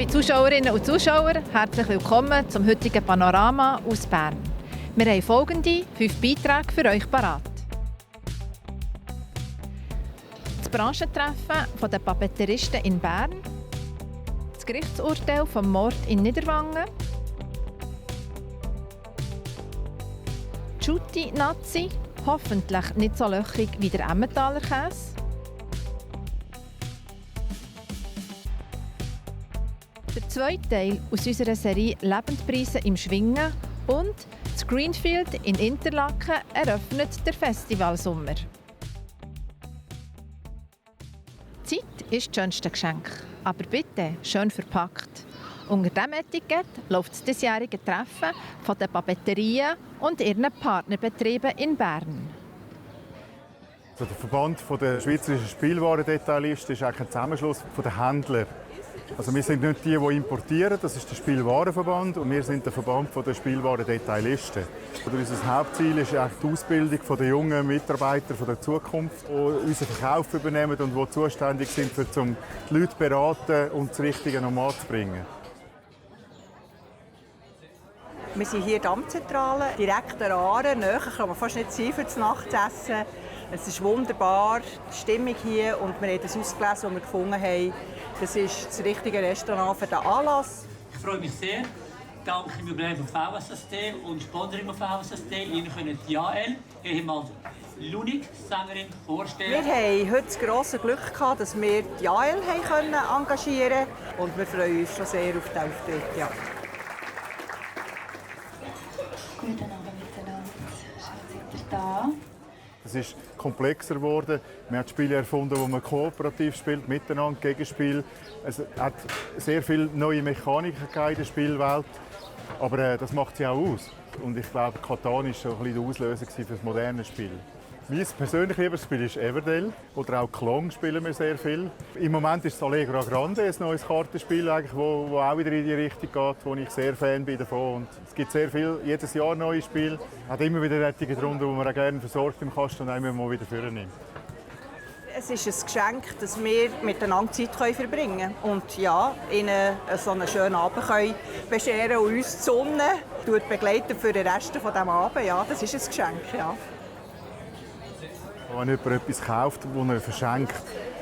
Liebe Zuschauerinnen und Zuschauer, herzlich willkommen zum heutigen Panorama aus Bern. Wir haben folgende 5 Beiträge für euch parat. Das Branchentreffen der Papeteristen in Bern, das Gerichtsurteil vom Mord in Niederwangen, die Schutti-Nazi, hoffentlich nicht so löchrig wie der Emmentaler Käse, der zweite Teil aus unserer Serie «Lebendpreise im Schwingen» und das Greenfield in Interlaken eröffnet der Festivalsommer. Zeit ist das schönste Geschenk, aber bitte schön verpackt. Unter diesem Etikett läuft das diesjährige Treffen der Papeterien und ihren Partnerbetrieben in Bern. Der Verband der Schweizerischen Spielwarendetaillisten ist eigentlich ein Zusammenschluss der Händler. Also wir sind nicht die importieren, das ist der Spielwarenverband, und wir sind der Verband der Spielwarendetaillisten. Unser Hauptziel ist eigentlich die Ausbildung der jungen Mitarbeiter der Zukunft, die unseren Verkauf übernehmen und die zuständig sind, um die Leute zu beraten und das Richtige nochmal zu bringen. Wir sind hier in der Amtszentrale, direkt an Aare, näher kann man fast nicht sein für das Nachtessen. Es ist wunderbar, die Stimmung hier, und wir haben das ausgelesen, was wir gefunden haben. Das ist das richtige Restaurant für den Anlass. Ich freue mich sehr. Danke im Überleben von VSSD und Sponsoring von VSSD. Ihnen können Jael, ehemals Lunik, Sängerin, vorstellen. Wir haben heute das grosse Glück gehabt, dass wir die Jael engagieren können. Und wir freuen uns schon sehr auf den Auftritt. Ja. Guten Abend miteinander. Schön, seid ihr da. Es ist komplexer geworden. Man hat Spiele erfunden, wo man kooperativ spielt, miteinander, Gegenspiel. Es hat sehr viele neue Mechaniken in der Spielwelt. Aber das macht sie auch aus. Und ich glaube, Catan war so ein bisschen der Auslöser für das moderne Spiel. Mein persönliches Lieblingsspiel ist Everdell. Oder auch Klong spielen wir sehr viel. Im Moment ist es Allegra Grande, ein neues Kartenspiel, das auch wieder in die Richtung geht, wo ich sehr Fan bin davon. Und es gibt sehr viel, jedes Jahr neue Spiele. Es hat immer wieder Rettungen drunter, die man auch gerne versorgt im Kasten und einmal mal wieder vornimmt. Es ist ein Geschenk, dass wir miteinander Zeit verbringen können. Und ja, ihnen so einen schönen Abend können bescheren und uns die Sonne begleiten für den Rest dieses Abends. Ja, das ist ein Geschenk. Ja. Wenn jemand etwas kauft, das er verschenkt,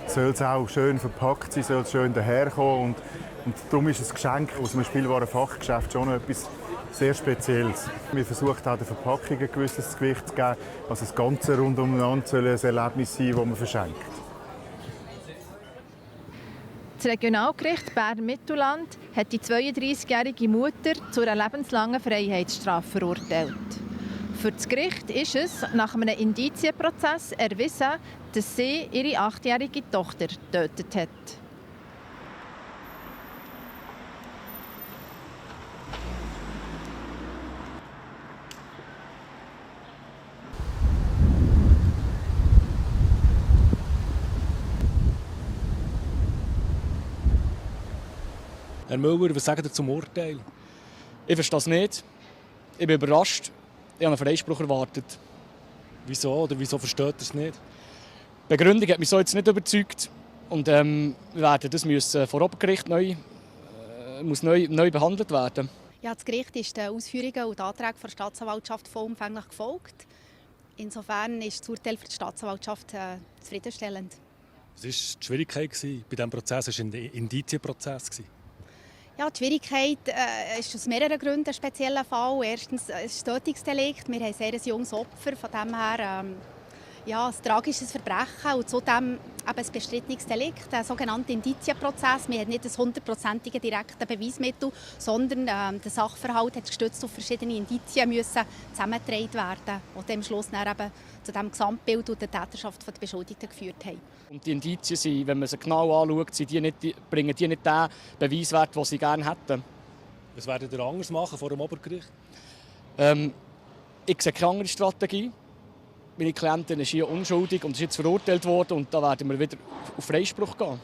soll es auch schön verpackt sein, soll es schön daherkommen. Und darum ist ein Geschenk aus einem Spielwarenfachgeschäft schon etwas sehr Spezielles. Wir versuchen auch der Verpackung ein gewisses Gewicht zu geben. Also das Ganze rundum soll ein Erlebnis sein, das man verschenkt. Das Regionalgericht Bern-Mittelland hat die 32-jährige Mutter zu einer lebenslangen Freiheitsstrafe verurteilt. Für das Gericht ist es nach einem Indizienprozess erwiesen, dass sie ihre 8-jährige Tochter getötet hat. Herr Müller, was sagt ihr zum Urteil? Ich verstehe das nicht. Ich bin überrascht. Ich habe einen Freispruch erwartet. Wieso oder wieso versteht ihr es nicht? Die Begründung hat mich so jetzt nicht überzeugt. Und wir werden das vor Obergericht neu behandelt werden. Ja, das Gericht ist den Ausführungen und den Anträgen der Staatsanwaltschaft vollumfänglich gefolgt. Insofern ist das Urteil für die Staatsanwaltschaft zufriedenstellend. Was war die Schwierigkeit bei diesem Prozess? Es war ein Indizienprozess. Ja, die Schwierigkeit ist aus mehreren Gründen ein spezieller Fall. Erstens ein Tötungsdelikt. Wir haben ein sehr junges Opfer, von dem her ein tragisches Verbrechen und zudem ein bestrittenes Delikt, ein sogenannter Indizienprozess. Wir haben nicht das 100%ige direkte Beweismittel, sondern der Sachverhalt hat gestützt auf verschiedene Indizien müssen zusammengetragen werden, die am Schluss dann eben zu dem Gesamtbild und der Täterschaft der Beschuldigten geführt haben. Und die Indizien sind, wenn man sie genau anschaut, bringen die nicht den Beweiswert, den sie gerne hätten. Was werdet ihr anders machen vor dem Obergericht? Ich sehe keine andere Strategie. Meine Klientin ist hier unschuldig und ist jetzt verurteilt worden und da werden wir wieder auf Freispruch gehen.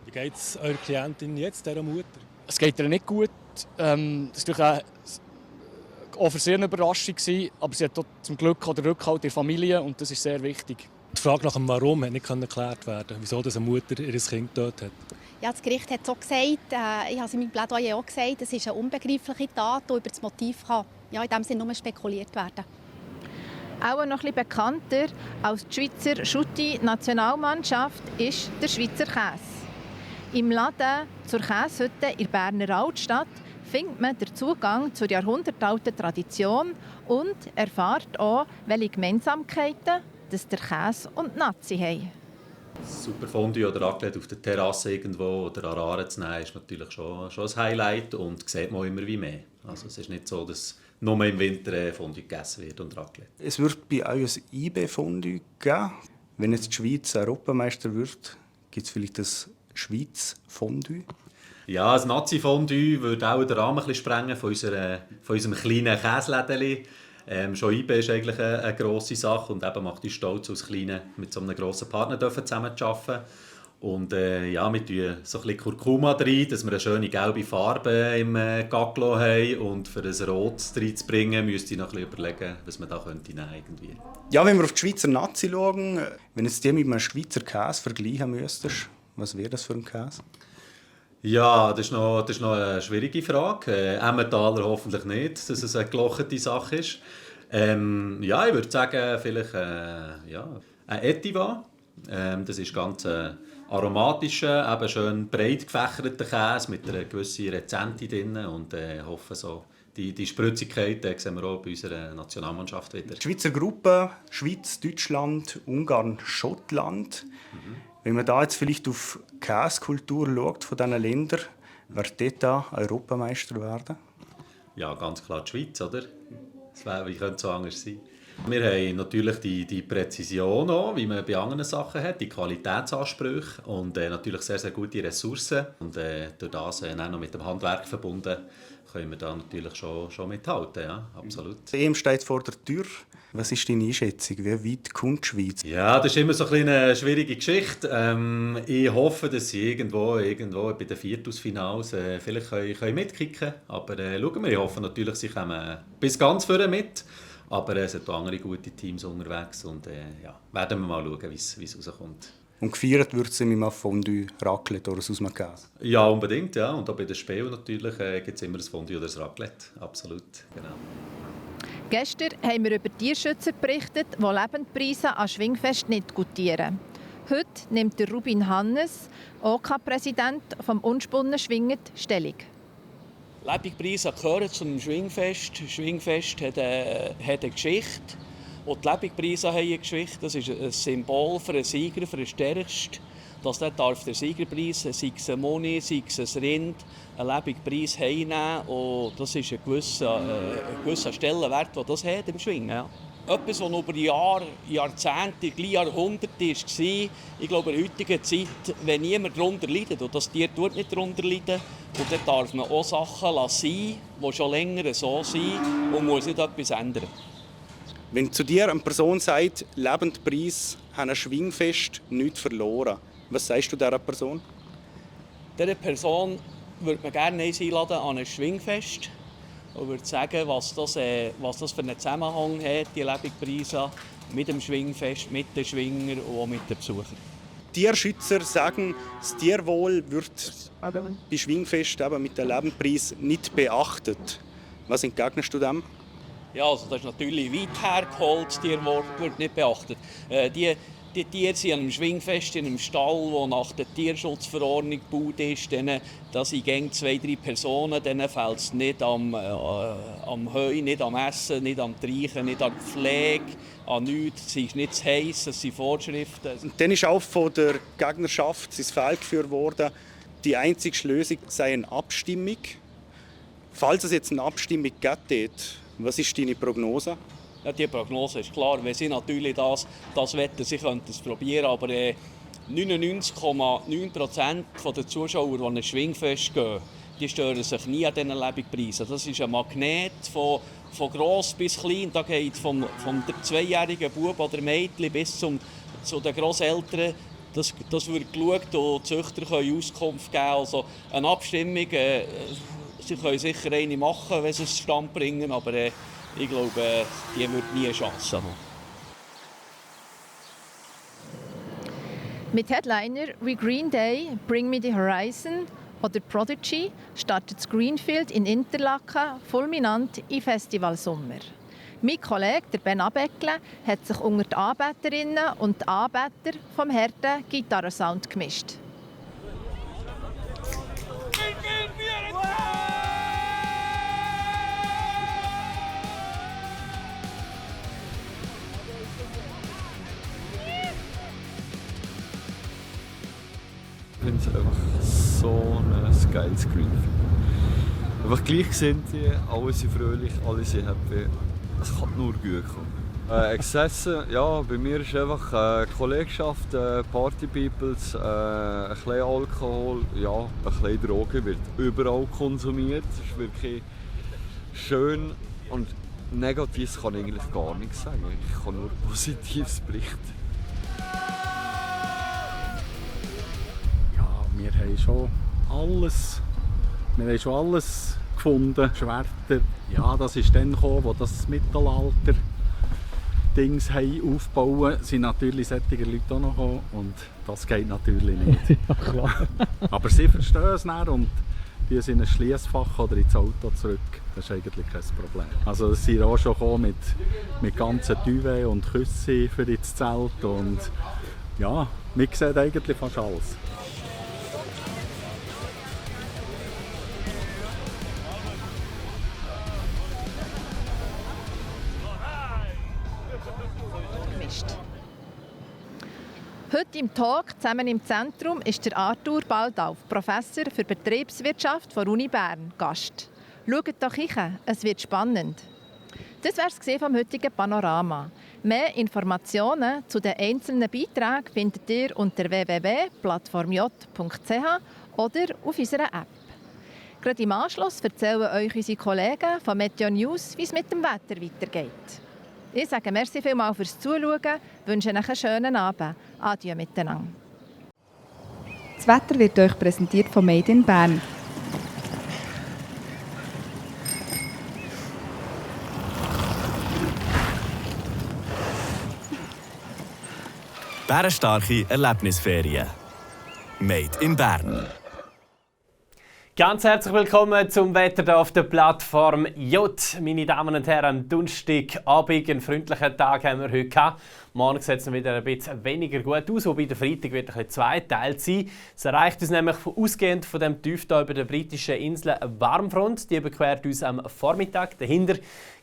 Wie geht es eurer Klientin jetzt, dieser Mutter? Es geht ihr nicht gut. Das war auch für sie eine Überraschung, aber sie hat zum Glück auch den Rückhalt der Familie und das ist sehr wichtig. Die Frage nach dem Warum hat nicht geklärt werden, wieso eine Mutter ihr Kind getötet hat. Ja, das Gericht hat es auch gesagt, ich habe es in meinem Plädoyer auch gesagt, es ist eine unbegreifliche Tat und über das Motiv kann in diesem Sinne nur spekuliert werden. Auch noch etwas bekannter als die Schweizer Schutti-Nationalmannschaft ist der Schweizer Käse. Im Laden zur Käsehütte in der Berner Altstadt findet man den Zugang zur jahrhundertalten Tradition und erfährt auch, welche Gemeinsamkeiten das der Käse und die Nazi haben. Super Fondue oder Raclette auf der Terrasse irgendwo oder an Aare zu nehmen, ist natürlich schon ein Highlight und sieht man immer wie mehr. Also es ist nicht so, dass nur im Winter Fondue gegessen wird und Raclette. Es wird bei euch ein IB-Fondue geben. Wenn jetzt die Schweiz Europameister wird, gibt es vielleicht das Schweiz-Fondue? Ja, das Nazi-Fondue würde auch den Rahmen ein bisschen sprengen von unserem kleinen Käselädeli. Schon IB ist eigentlich eine grosse Sache und eben macht uns stolz, als Kleine mit so einem grossen Partner zusammen zu arbeiten. Und ja, wir tun so ein bisschen Kurkuma rein, dass wir eine schöne gelbe Farbe im Gaglo haben. Und für ein Rot reinzubringen, müsste ich noch ein bisschen überlegen, was man da könnte nehmen irgendwie. Ja, wenn wir auf die Schweizer Nazi schauen, wenn du die mit einem Schweizer Käse vergleichen müsstest, was wäre das für ein Käse? Ja, das ist noch eine schwierige Frage. Emmentaler hoffentlich nicht, dass es eine gelochete Sache ist. Ja, ich würde sagen, vielleicht ein Etiva. Das ist ganz aromatischer, eben schön breit gefächerter Käse mit einer gewissen Rezente drin. Und ich hoffe, so die Spritzigkeit sehen wir auch bei unserer Nationalmannschaft wieder. Die Schweizer Gruppe, Schweiz, Deutschland, Ungarn, Schottland. Wenn man da jetzt vielleicht auf die Käsekultur schaut von diesen Ländern, wer dort da Europameister werden? Ja, ganz klar die Schweiz, oder? Wie könnte es so anders sein? Wir haben natürlich die Präzision, auch, wie man bei anderen Sachen hat, die Qualitätsansprüche und natürlich sehr, sehr gute Ressourcen. Und durch das auch noch mit dem Handwerk verbunden, können wir da natürlich schon mithalten. Ja, absolut. Die EM steht vor der Tür. Was ist deine Einschätzung? Wie weit kommt die Schweiz? Ja, das ist immer so eine schwierige Geschichte. Ich hoffe, dass sie irgendwo bei den Viertelfinals vielleicht können mitkicken können. Aber schauen wir, ich hoffe natürlich, sie kommen bis ganz vorne mit. Aber es sind auch andere gute Teams unterwegs und werden wir mal schauen, wie es rauskommt. Und gefeiert wird es mit einem Fondue, Raclette oder aus einem Käse? Ja, unbedingt. Ja. Und auch bei den Spielen natürlich gibt es immer ein Fondue oder ein Raclette. Absolut, genau. Gestern haben wir über Tierschützer berichtet, die Lebendpreise an Schwingfest nicht gutieren. Heute nimmt der Rubin Hannes, OK-Präsident vom Unspunnen Schwingend, Stellung. Lebendpreise gehören zum Schwingfest. Das Schwingfest hat eine Geschichte. Und die Lebendpreise haben eine Geschichte. Das ist ein Symbol für einen Sieger, für den Stärksten. Dass darf der Siegerpreis, sei es ein Moni, sei es ein Rind, einen Lebendpreis heimnehmen. Und das ist ein gewisser Stellenwert, den das hat im Schwingen. Ja. Etwas, das über Jahre, Jahrzehnte, gleich Jahrhunderte war. Ich glaube, in der heutigen Zeit, wenn niemand darunter leidet, und das Tier tut nicht darunter leiden, und dann darf man auch Sachen sein, die schon länger so sind und muss nicht etwas ändern. Wenn zu dir eine Person sagt, Lebendpreis haben ein Schwingfest nichts verloren, was sagst du dieser Person? Dieser Person würde man gerne einladen an ein Schwingfest und würde sagen, was das für einen Zusammenhang hat, die Lebendpreise mit dem Schwingfest, mit den Schwingern und auch mit den Besuchern. Tierschützer sagen, das Tierwohl wird bei Schwingfest eben mit dem Lebendpreis nicht beachtet. Was entgegnest du dem? Ja, also das ist natürlich weit hergeholt, das Tierwohl wird nicht beachtet. Die Tiere sind an einem Schwingfest in einem Stall, der nach der Tierschutzverordnung gebaut ist. Da sind 2-3 Personen, denen fehlt es nicht am Heu, nicht am Essen, nicht am Treichen, nicht an der Pflege, an nichts. Es ist nicht zu heiß, es sind Vorschriften. Und dann ist auch von der Gegnerschaft ins Feld geführt worden, die einzige Lösung sei eine Abstimmung. Falls es jetzt eine Abstimmung gibt, was ist deine Prognose? Ja, die Prognose ist klar. Wenn sie natürlich das wetten, sie könnten es probieren, aber 99,9% der Zuschauer, die an ein Schwingfest gehen, die stören sich nie an diesen Lebendpreisen. Das ist ein Magnet von gross bis klein. Da geht es vom 2-jährigen Bub oder Mädchen bis zu den Grosseltern. Das wird geschaut und die Züchter können Auskunft geben. Also eine Abstimmung, sie können sicher eine machen, wenn sie es zustande bringen, aber ich glaube, die wird nie eine Chance haben. Mit Headliner wie Green Day, Bring Me the Horizon oder Prodigy startet das Greenfield in Interlaken fulminant in Festivalsommer. Mein Kollege, der Ben Abeckle, hat sich unter die Anbeterinnen und Anbeter vom harten Gitarrensound gemischt. Ich finde es einfach so ein geiles Greenfield. Einfach Gleichgesinnte, alle sind fröhlich, alle sind happy. Es kann nur gut kommen. Exzesse, ja, bei mir ist einfach Kollegschaft, Partypeoples, ein bisschen Alkohol, ja, ein bisschen Drogen wird überall konsumiert. Es ist wirklich schön und Negatives kann ich eigentlich gar nichts sagen. Ich kann nur Positives berichten. Wir haben schon alles gefunden. Schwerter, ja, das ist dann gekommen, wo das Mittelalter-Dings aufgebaut haben, sind natürlich solche Leute auch noch gekommen und das geht natürlich nicht. Ja, klar. Aber sie verstehen es nicht und die sind in ein Schliessfach oder ins Auto zurück. Das ist eigentlich kein Problem. Also sie sind auch schon gekommen mit ganzen Duvet und Küssen für das Zelt und ja, wir sehen eigentlich fast alles. Heute im Talk zusammen im Zentrum ist der Arthur Baldauf, Professor für Betriebswirtschaft von Uni Bern, Gast. Schaut doch hin, es wird spannend. Das war es vom heutigen Panorama. Mehr Informationen zu den einzelnen Beiträgen findet ihr unter www.plattformj.ch oder auf unserer App. Gerade im Anschluss erzählen euch unsere Kollegen von Meteo News, wie es mit dem Wetter weitergeht. Ich sage merci vielmals fürs Zuschauen, wünsche euch einen schönen Abend. Adieu miteinander. Das Wetter wird euch präsentiert von Made in Bern. Bärenstarke Erlebnisferien. Made in Bern. Ganz herzlich willkommen zum Wetter hier auf der Plattform J. Meine Damen und Herren, am Donnerstagabend, einen freundlichen Tag haben wir heute gehabt. Morgen sieht es noch wieder ein bisschen weniger gut aus, wobei der Freitag wird ein bisschen zweiteilt sein. Es erreicht uns nämlich ausgehend von dem Tief hier über der britischen Insel eine Warmfront. Die überquert uns am Vormittag. Dahinter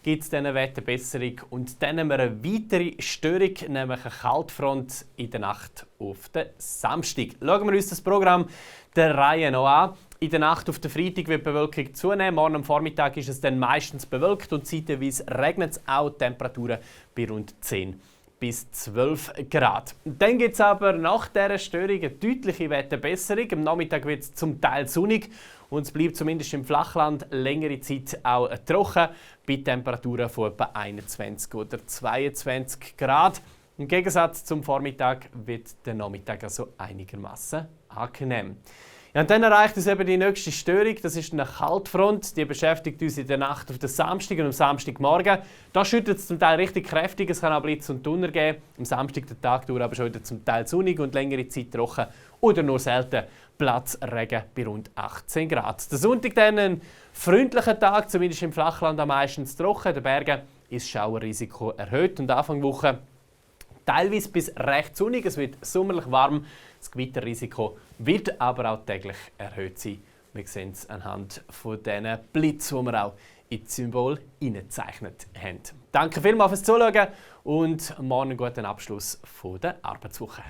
gibt es dann eine Wetterbesserung und dann haben wir eine weitere Störung, nämlich eine Kaltfront in der Nacht auf den Samstag. Schauen wir uns das Programm der Reihe noch an. In der Nacht auf den Freitag wird die Bewölkung zunehmen. Morgen am Vormittag ist es dann meistens bewölkt und zeitweise regnet es auch. Temperaturen bei rund 10 bis 12 Grad. Dann gibt es aber nach dieser Störung eine deutliche Wetterbesserung. Am Nachmittag wird es zum Teil sonnig und es bleibt zumindest im Flachland längere Zeit auch trocken bei Temperaturen von etwa 21 oder 22 Grad. Im Gegensatz zum Vormittag wird der Nachmittag also einigermaßen angenehm. Ja, und dann erreicht uns eben die nächste Störung, das ist eine Kaltfront. Die beschäftigt uns in der Nacht auf den Samstag und am Samstagmorgen. Da schüttet es zum Teil richtig kräftig, es kann auch Blitz und Donner geben. Am Samstag den Tag durch aber schon wieder zum Teil sonnig und längere Zeit trocken oder nur selten Platzregen bei rund 18 Grad. Der Sonntag dann ein freundlicher Tag, zumindest im Flachland am meisten trocken. In den Bergen ist das Schauerrisiko erhöht und Anfang Woche teilweise bis recht sonnig. Es wird sommerlich warm. Das Gewitterrisiko wird aber auch täglich erhöht sein. Wir sehen es anhand von diesen Blitzen, die wir auch in das Symbol hineingezeichnet haben. Danke vielmals fürs Zuschauen und morgen einen guten Abschluss der Arbeitswoche.